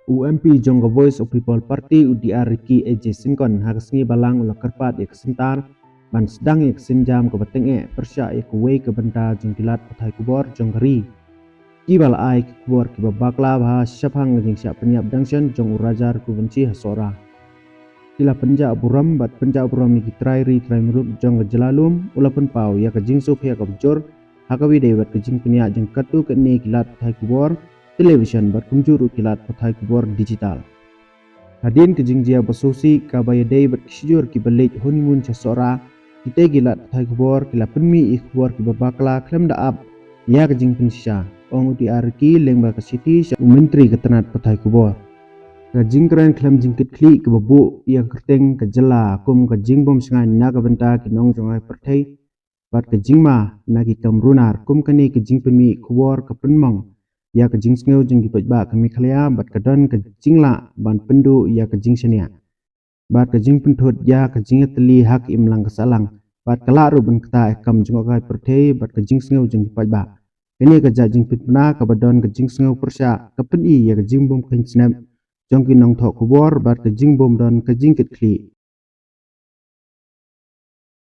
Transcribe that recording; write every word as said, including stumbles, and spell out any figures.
U M P jong ka Voice of People Party, u D R Ricky A J Syngkon, ha ka sngi Balang u la kyrpad ïa ka syntar ban sdang ïa ka sienjam kaba tyngeh pyrshah ïa kawei ka bynta jong ki lad pathai khubor jong ka ri, kiba la ai ki khubor kiba bakla bha shaphang ka jingshah pynïap dang shen jong u Raja Raghuvanshi ha Sohra. Ki la pynjah burom bad pynjah burom ïa ki trai ri trai muluk jong ka jylla lum, u la pynpaw ïa ka jingsngewsih kaba jur ha kaba ïadei bad ka jingpynïaid jong katto katne ki lad pathai khubor television bad kumjuh ruh ki lad pathai khubor digital. Hadien ka jingjia ba sngewsih kaba ïadei bad ki shijur kiba leit honeymoon sha Sohra, kita ki lad pathai khubor ki la pynmih ïa ki khubor kiba bakla khlem da ap ïa ka jingpynshisha, ong u D R Ricky lyngba ka shithi sha u Myntri ka tnat pathai khubor. Ka jingkren khlem jingkitkhlieh kaba buh ïa ka kyrteng ka jylla kum ka jingbymshngaiñ na ka bynta ki nongjngohkai pyrthei bad ka jingma na ki kam runar kum kane ka jingpynmih khubor ka pynmong ïa ka jingsngew jong ki paidbah ka Meghalaya bad ka don ka jinglah ban pynduh ïa ka jingshaniah bad ka jingpynthut ïa ka jingïatylli ha ka imlang ka sahlang bad ka lah ruh ban ktah ïa ka kam jngohkai pyrthei bad ka jingsngew jong ki paidbah. Kane ka jait jingpynpna kaba don ka jingsngew pyrshah ka pyni ïa ka jingbymkheiñ snep jong ki nongthoh khubor bad ka jingbymdon ka jingkitkhlieh.